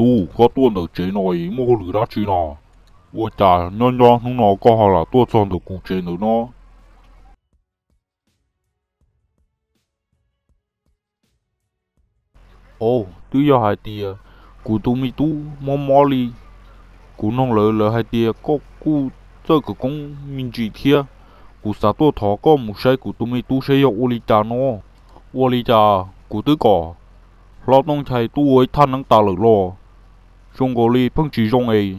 Tub, koj tuaj ntawm tsev no muaj hauj lwm dab tsi no? Ua cas nyob nyob hnub no koj ho lam tuaj txog ntawm kuv tsev ntawm no? Au, twb yog hais tias kuv tus me tub mob mob li. Kuv noog lawv, lawv hais tias koj kuj txawj khawv koob me ntsis thiab. Kuv xav tuaj thov koj mus saib kuv tus me tub seb yog ua li cas no. Ua li cas kuv twb kom hlob Tooj Nchai tuaj ua ib thaj neeb tas lawm los? Zoo nkaus li pheej tsis zoo es.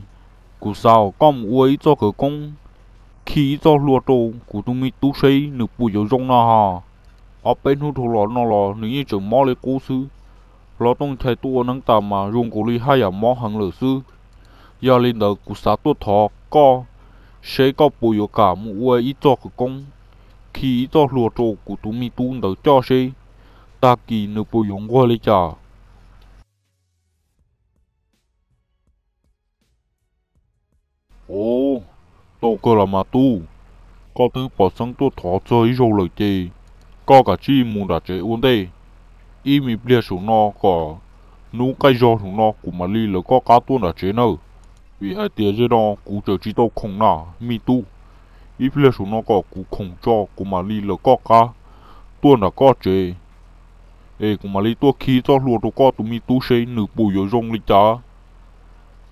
Kuv xav kom koj mus ua ib txoj khawv koob khi ib txoj hlua rau kuv tus me tub seb nws puas yuav zoo no ha. Ob peb hnub dhau los no los nws yeej tseem mob li qub xwb. Hlob Tooj Nchai tuaj ua neeb tas mas zoo nkaus li haj yam mob heev lawm xwb. Yog li ntawd kuv xav tuaj thov koj seb koj puas yuav kam mus ua ib txoj khawv koob khi ib txoj hlua rau kuv tus me tub ntawd coj seb tag kis nws puas yuav nquag li cas. Au, tau kawg los mas tub, koj twb pom xeeb tuaj thov txog ib zaug lawm ces koj kav tsij mus nram tsev ua ntej. Ib me pliag saum no kom hnub qaij zog saum no kuv mam li lawv koj qab tuaj nram tsev nawb. Vim hais tias zaum no kuv tseem tsis tau khoom na me tub. Ib pliag saum no kom kuv khoom tso kuv mam li lawv koj qab tuaj nram koj tsev es kuv mam li tuaj khi txoj hlua rau koj tus me tub seb nws puas yuav zoo li cas.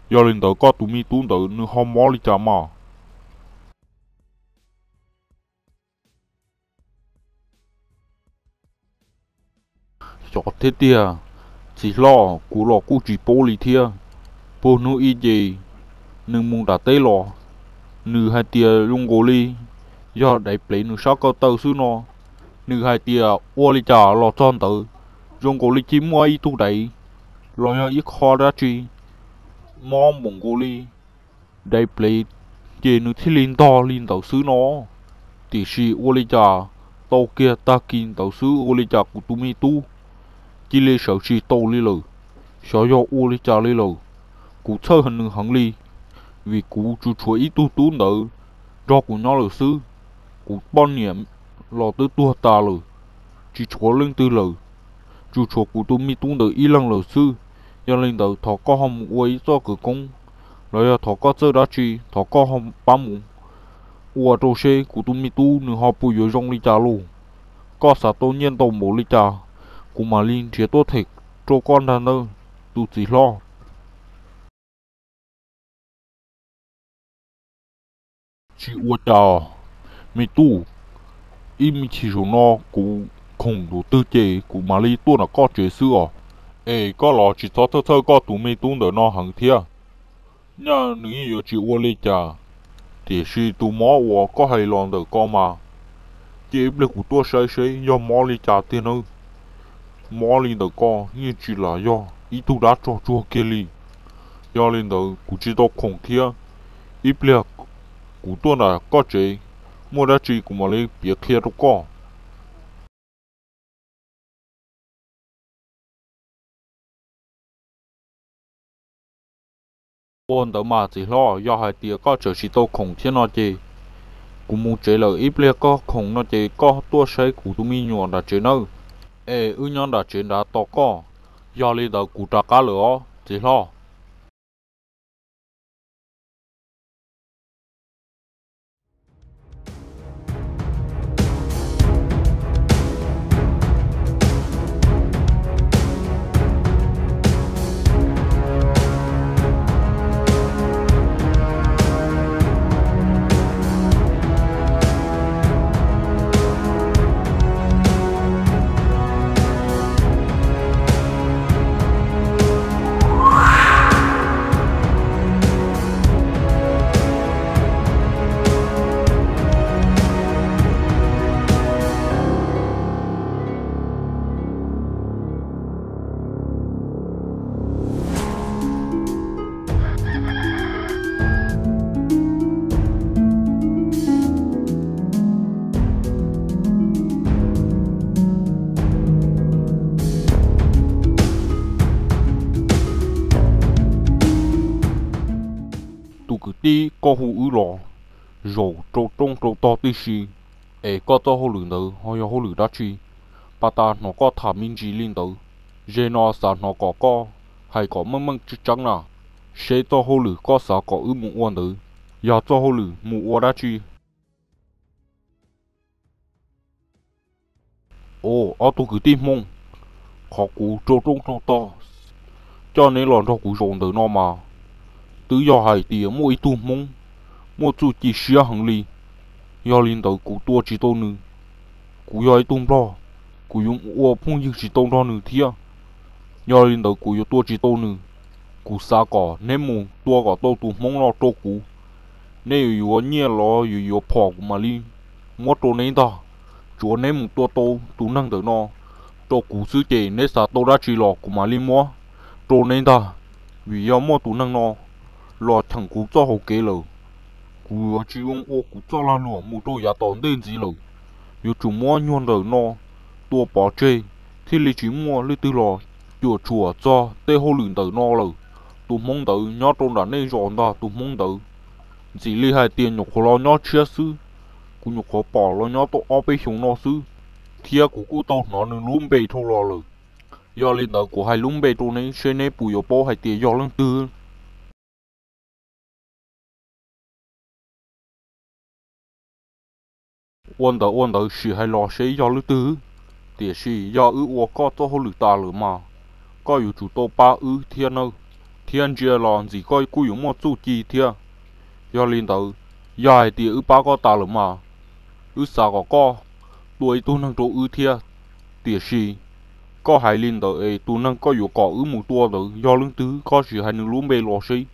Yog li ntawd koj tus me tub ntawd nws ho mob li cas mas? Xyov thiab tiag, txiv hlob, kuv los kuj tsis paub li thiab. Puag hnub ib ces nws mus nram teb los, nws hais tias zoo nkaus li yog daiv plev nws sab ko taw xwb no. Nws hais tias ua li cas los txog ntawd zoo nkaus li cia muaj ib tug daiv los yog ib qho dab tsi mob npaum nkaus li daiv plev, ces nws thiaj li ntog li ntawd xwb no. Tiam sis ua li cas tau kiag tag kis ntawd xwb ua li cas kuv tus me tub cia li sawv tsis tau li lawm. Xyov yog ua li cas li lawm. Kuv txhawj nws heev li, vim kuv tsuas tshuav ib tug tub ntawd nrog kuv nyob lawm xwb. Kuv poj niam los twb tuag tas lawm, tsis tshuav leej twg lawm, tsuas tshuav kuv tus me tub ntawd ib leeg lawm xwb. Yog li ntawd thov koj ho mus ua ib txoj khawv koob, los yog thov koj txawj dab tsi thov koj ho pab mus ua rau seb kuv tus me tub nws ho puas yuav zoo li cas lauj. Koj xav tau nyiaj ntau npaum li cas, kuv mam li nrhiav tuaj them rau koj ntag ntawd, tus txiv hlob. Tsis ua cas, me tub. Ib me chim zaum no kuv khoom ntu twg ces kuv mam li tuaj nram koj tsev xwb os. Es koj los tsis txhob txhawj txhawj koj tus me tub ntawm no heev thiab. Nyaj nws yeej yuav tsis ua li cas, tiam sis tus mob uas koj hais los ntawm ko mas, cia ib pliag kuv tuaj saib seb yog mob li cas tiag nawb. Mob li ntawm ko yeej tsis lam yog ib tug dab tsog tsuag kiag li. Yog li ntawd kuv tsis tau khoom thiab, ib pliag kuv tuaj nram koj tsev, muaj dab tsi kuv mam li piav qhia rau koj. Ua ntawd mas txiv hlob, yog hais tias koj tseem tsis tau khoom thiab no ces kuv mus tsev lawm, ib pliag koj khoom no ces koj tuaj saib kuv tus me nyuam nram tsev nawb. Es wb nyob nram tsev nrad tos koj. Yog li ntawd kuv rov qab lawm os txiv hlob. Tus kwv tij, koj hu wb los zaum rau rooj rau tog tib si, es koj txoj hauj lwm ntawd ho yog hauj lwm dab tsi? Pas tas hnov koj tham me ntsis li ntawd, ze no xav hnov kom koj Hais kom meej meej tseeb tseeb na, seb txoj hauj lwm koj xav kom wb mus ua ntawd yog txoj hauj lwm mus ua dab tsi? Os, ob tug kwv tij Hmoob, qhov kuv rau rooj rau tog coj neb los nrog kuv zaum ntawm no mas twb yog hais tias muaj ib tug Hmoob muaj txuj ci siab heev li. Yog li ntawd kuv tua tsis tau nws. Kuv yog ib tug Nplog, kuv yuav ua phooj ywg tsis tau nrog nws thiab. Yog li ntawd kuv yuav tua tsis tau nws. Kuv xav kom neb mus tua kom tau tus Hmoob no rau kuv. Neb yuav yuav nyiaj los yuav yuav phom kuv mam li muab rau neb ntag. Tsuav neb mus tua tau tus neeg ntawm no rau kuv xwb ces neb xav tau dab tsi los kuv mam li muab rau neb ntag. Vim yog muaj tus neeg no los cheem kuv txoj hauv kev lawm, kuv yuav tsis zoo ua kuv txoj lag luam mus rau yav tom ntej ntxiv lawm. Yuav tsum muab nyuag ntawm no tua pov tseg, thiaj li tsis muaj leej twg los cuam tshuam txog tej hauj lwm ntawm no lawm. Tus Hmoob ntawd nyob rau nram nej zos ntag, tus Hmoob ntawd ntxim li hais tias nyuam qhuav los nyob tshiab xwb. Kuv nyuam qhuav pom los nyob tau ob peb xyoos no xwb, thiab kuv kuj tau hnov nws lub npe dhau los lawm. Yog li ntawd kuv hais lub npe rau neb seb neb puas yuav paub hais tias yog leej twg. Ua ntawd ua ntawd sim hais los seb yog leej twg, tiam sis yog wb ua koj txoj hauj lwm tas lawm mas koj yuav tsum tau pab wb thiab nawb, thiab ntsia los ntxim koj kuj yuav muaj txuj ci thiab. Yog li ntawd, yog hais tias wb pab koj tas lawm mas wb xav kom koj tua ib tug neeg rau wb thiab. Tiam sis koj hais li ntawd es tus neeg koj yuav kom wb mus tua ntawd yog leej twg, koj sim hais nws lub npe los seb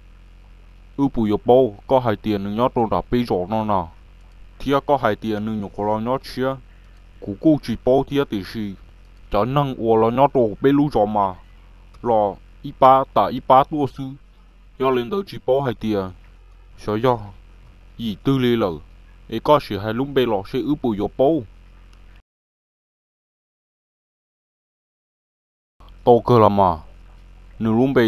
wb puas yuav paub. Koj hais tias nws nyob rau nram peb zos no na, thiab koj hais tias nws nyuam qhuav los nyob tshiab. Kuv kuj tsis paub thiab, tiam sis cov neeg uas los nyob rau peb lub zos mas los ib pab tas ib pab tuaj xwb. Yog li ntawd tsis paub hais tias xyov yog yim twg li lawm, es koj sim hais lub npe los seb wb puas yuav paub. Tau kawg los mas, nws lub npe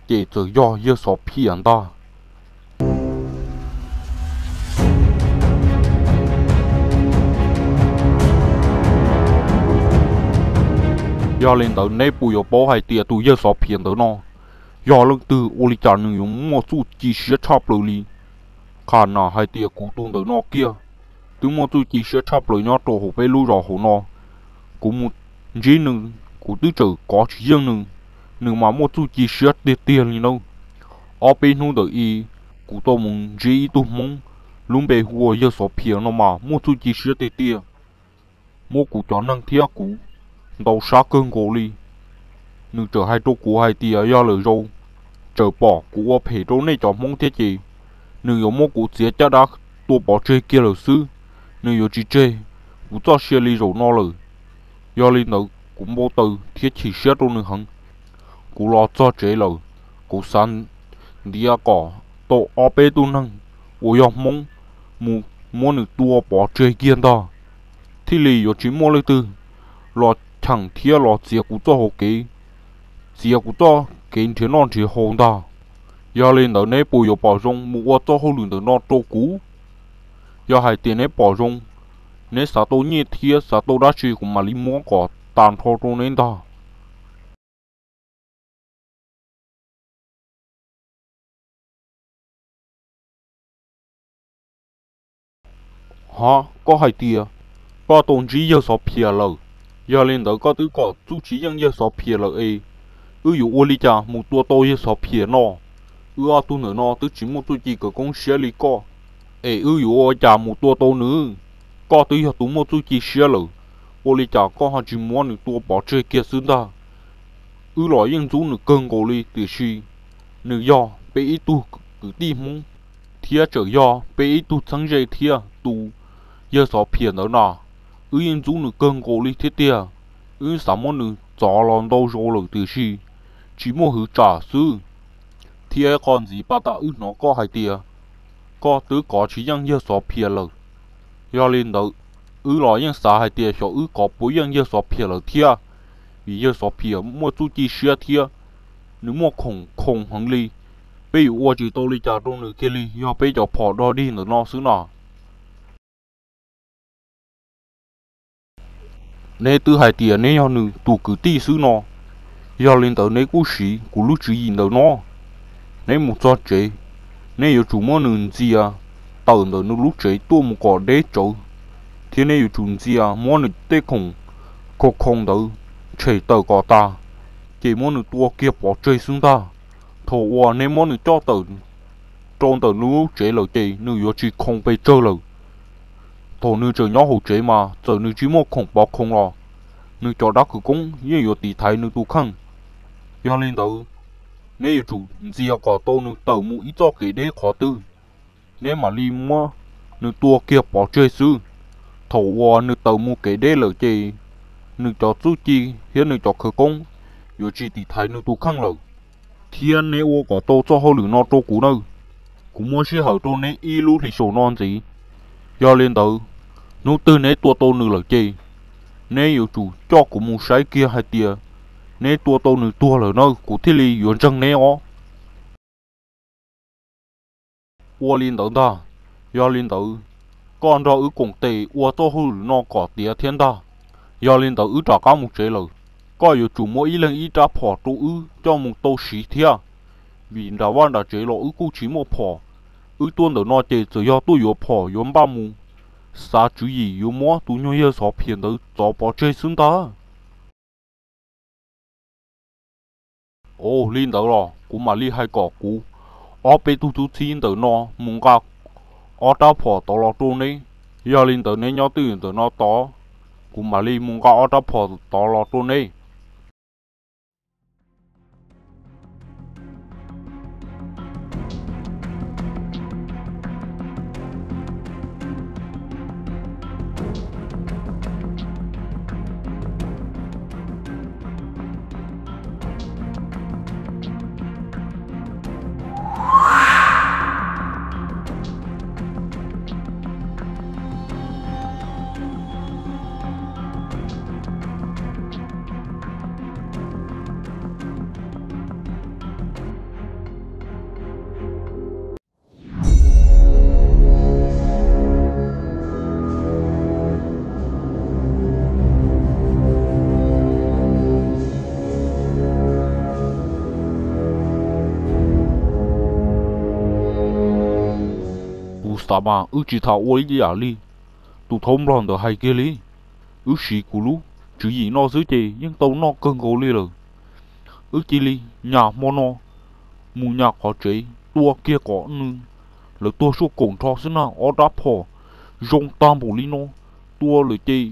ces txawm yog Yawg Xov Phiam ntag. Yog li ntawd neb puas yuav paub hais tias tus Yawg Xov Phiam ntawd no yog leej twg, ua li cas nws yuav muaj txuj ci siab tshaj plaws li? Qhov no hais tias kuv tus ntawm no kiag twb muaj txuj ci siab tshaj plaws nyob rau hauv peb lub zos hauv no. Kuv mus ntsib nws, kuv twb tseem kov tsis yeej nws, nws mas muaj txuj ci siab tiag tiag li nawb. Ob peb hnub ntawm i, kuv tau mus ntsib ib tug Hmoob lub npe hu ua Yawg Xov Phiam no mas muaj txuj ci siab tiag tiag, muab kuv cov neeg thiab kuv ntaus sab kawg nkaus li. Nws txawm hais rau kuv hais tias yog lwm zaus txawm pom kuv ua phem rau nej cov Hmoob thiab ces nws yuav muab kuv txiav caj dab tua pov tseg kiag lawm xwb, nws yuav tsis tseg kuv txoj sia li zaum no lawm. Yog li ntawd kuv npau taws thiab chim siab rau nws heev. Kuv los txog tsev lawm, kuv xav ntiav kom tau ob peb tug neeg uas yog Hmoob mus muab nws tua pov tseg kiag ntag, thiaj li yuav tsis muaj leej twg los cheem thiab los txiav kuv txoj hauv kev, txiav kuv txoj kev nrhiav noj nrhiav haus ntag. Yog li ntawd neb puas yuav pom zoo mus ua txoj hauj lwm ntawm no rau kuv? Yog hais tias neb pom zoo, neb xav tau nyiaj thiab xav tau dab tsi kuv mam li muab kom tag nrho rau neb ntag. Ho, koj hais tias koj tau ntsib Yawg Xov Phiam lawm, yog li ntawd koj twb kom txuj tsis yeej Yawg Xov Phiam lawm es wb yuav ua li cas mus tua tau Yawg Xov Phiam no? Wb ob tug ntawm no twb tsis muaj txuj ci kawv koob siab li koj, es wb yuav ua cas mus tua tau nws? Koj twb yog tus muaj txuj ci siab lawm, ua li cas koj ho tsis muab nws tua pov tseg kiag xwb ntag? Wb los yeej ntxub nws kawg nkaus li, tiam sis nws yog peb ib tug kwv tij Hmoob, thiab tseem yog peb ib tug txheeb ze thiab. Tus Yawg Xov Phiam ntawd na, wb yeej ntxub nws kawg nkaus li thiab tiag. Wb xav muab nws txov los ntau zaus lawm tiam sis tsis muaj hwv tsam xwb. Thiab qhov ntxiv pab tam wb hnov koj hais tias koj twb kov tsis yeej Yawg Xov Phiam lawm. Yog li ntawd, wb los yeej xav hais tias xyov wb kov puas yeej Yawg Xov Phiam lawm thiab, vim Yawg Xov Phiam muaj txuj ci siab thiab nws muaj khoom khoom heev li. Peb yuav ua tsis tau li cas rau nws kiag li, yog peb cov phom dog dig ntawm no xwb no. Neb twb hais tias neb yog nws tus kwv tij xwb no, Yog li ntawd neb kuj siv kuv lub tswv yim ntawm no. Neb mus txog tsev, neb yuav tsum muab nws ntxias tawm ntawm nws lub tsev tuaj mus kom deb tsawv, thiab neb yuav tsum ntxias muab nws tej khoom khoo khoo ntawd tshem tawm kom tas, ces muab nws tua kiag pov tseg xwb ntag. Thaum uas neb muab nws coj tawm rau ntawm nws lub tsev lawm ces nws yuav tsis khoo pes tsawg lawm. Thaum nws tseem nyob hauv tsev mas txawm nws tsis muaj khoom pov khoo los, nws cov dab khawv koob yeej yuav tiv thaiv nws tus kheej. Yog li ntawd, neb yuav tsum ntxias kom tau nws tawm mus ib txoj kev deb qhov twg, neb mam li muab nws tua kiag pov tseg xwb. Thaum uas nws tawm mus kev deb lawm ces nws cov txuj ci thiab nws cov khawv koob yuav tsis tiv thaiv nws tus kheej lawm. Thiab neb ua kom tau txoj hauj lwm no rau kuv nawb, kuv muab sij hawm rau neb ib lub hlis saum no ntxiv. Yog li ntawd, hnub twg neb tua tau nws lawm ces neb yuav tsum coj kuv mus saib kiag hais tias neb tua tau nws tuag lawm na kuv thiaj li yuav ntseeg neb os. Ua li ntawd ntag. Yog li ntawd, koj nrog wb koom tes ua txoj hauj lwm no kom tiav thiab ntag. Yog li ntawd wb rov qab mus tsev lawm. Koj yuav tsum muab ib leeg ib rab phom rau wb coj mus tau siv thiab, vim nram vaj nram tsev los wb kuj tsis muaj phom. Wb tuaj ntawm no ces txawm yog tuaj yuav phom yuav npaj mus xav tswv yim yuav muab tus nyuag yawg xov phiam ntawd txov pov tseg xwb ntag. Ov, li ntawd los kuv mam li hais kom kuv ob peb tug tub txib ntawm no mus nqa ob rab phom tod los rau neb. Yog li ntawd neb nyob twj ywm ntawm no tod, kuv mam li mus nqa ob rab phom tod los rau neb. Kuv xav mas wb tsis tas ua ib yam li tus thaub nplog ntawd hais kiag li. Wb siv kuv lub tswv yim no xwb ces yeej tau noj kawg nkaus li lawm. Wb cia li nyas hmo no mus nyas qhov tsev tua kiag kom nws, lawv tuag suaj kaum nrho xwb na. Ob rab phom zoo tag npaum li no, tua lawm ces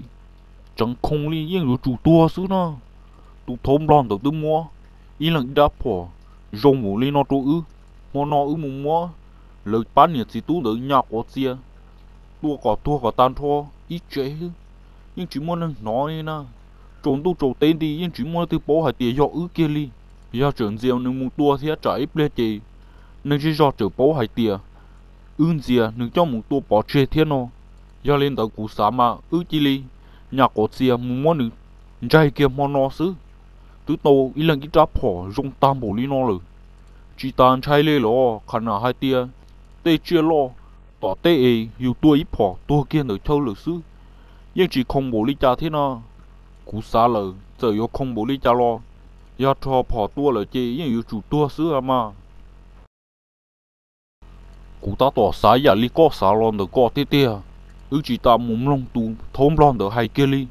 tseev khoo li yeej yuav tsum tuag xwb na. Tus thaub nplog ntawd twb muab ib leeg ib rab phom zoo npaum li no rau wb. Hmo no wb mus muab lawv pab niam txiv tub ntawd nyas quav txia tua kom tuag kom tag nrho ib tsev, yeej tsis muaj neeg hnov li na. Tsaus ntuj tsaus teb nti yeej tsis muaj leej twg paub hais tias yog wb kiag li. Yog tseem ntxias nws mus tua thiab tsam ib pliag ces neeg zej zog tseem paub hais tias wb ntxias nws coj mus tua pov tseg thiab no. Yog li ntawd kuv xav mas wb cia li nyas quav txia mus muab nws ntsaig kiag hmo no xwb. Twb tau ib leeg ib rab phom zoo tag npaum li no lawm, tsis tas ntshai li los qhov no hais tias tej tsiaj loj tom tej es yus tua ib phom tuag kiag ntawm chaw lawm xwb, yeej tsis khoom npaum li cas thiab no. Kuv xav lawm txawm yuav khoom npaum li cas los yog rho phom tua lawm ces yeej yuav tsum tuag xwb mas. Kuv tab tom xav yam li koj xav los ntawm koj tiag tiag. Wb tsis tas mus mloog tus thaub nplog ntawd hais kiag li.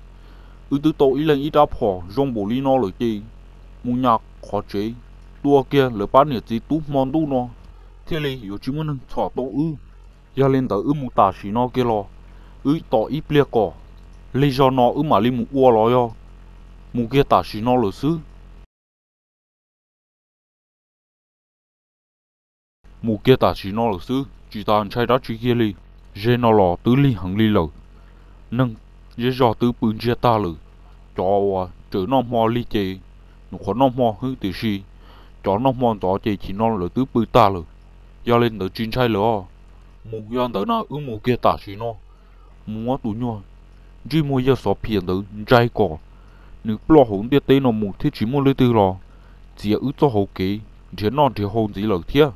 Wb twb tau ib leeg ib rab phom zoo npaum li no lawm ces mus nyas qhov tsev tua kiag lawv pab niam txiv tub hmo ntuj no thiaj li yuav tsis muaj neeg txhom tau wb. Yog li ntawd wb mus tam sim no kiag los, wb tos ib pliag kom lig zog no wb mam li mus ua los yog mus kiag tam sim no lawm xwb. Mus kiag tam sim no lawm xwb tsis tas ntshai dab tsi kiag li. Ze no los twb lig heev li lawm, neeg zej zog twb pw ntsiag tag lawm. Cov uas tseem noj hmo lig ces nws qhuav noj hmo xwb tiam sis cov noj hmo ntxov ces chim no lawv twb pw tag lawm. Yog li ntawd tsis ntshai lawm os. Mus yog ntawd na wb mus kiag tam sim no, mus muab tus nyuag ntsej muag yawg xov phiam ntawd ntsaig kom nws ploj hauv ntiaj teb no mus thiab tsis muaj leej twg los txiav wb txoj hauv kev nrhiav noj nrhiav haus ntxiv lawm thiab.